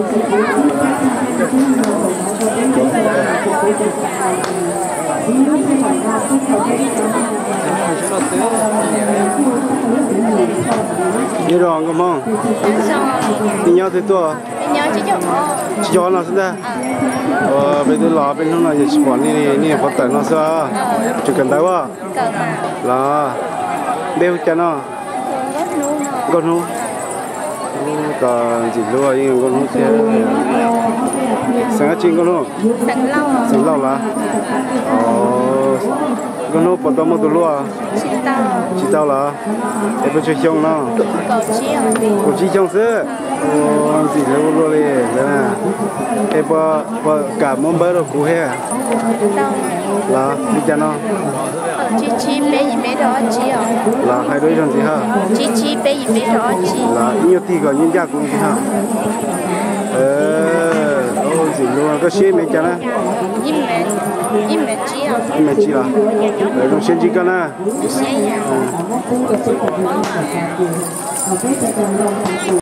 Nyob zoo nkauj Hmoob, nej nyob twg tuaj? Tsis nyob no xwb ntag. Peb twb los peb hnub no yog tsis pom nej, nej yuav qhuav tawm no xwb. Tseem kawm ntawv as? Los, npe hu cas no? Nkauj Hnub. Tos ntxim hlub yeej nkauj hnub thiab. Xeem dab tsi nkauj hnub? Xeem Lauj los? Nkauj hnub puas tau muaj tus hlub? Tsis tau los? Es puas tsawg xyoo no? Kaum tsib xyoo xwb. Ua ntxim hlub luaj li. Es puas kam muab npawb rau kuv thiab? Los li cas no? Los hais dua ib zaug ntxiv hab. Los ib nyuag tig kom ncaj ncaj kuv ntxiv hab. Ntxim hlub, koj siab me cas na? Ib mev tsib los? Zoo siab ntsib koj na.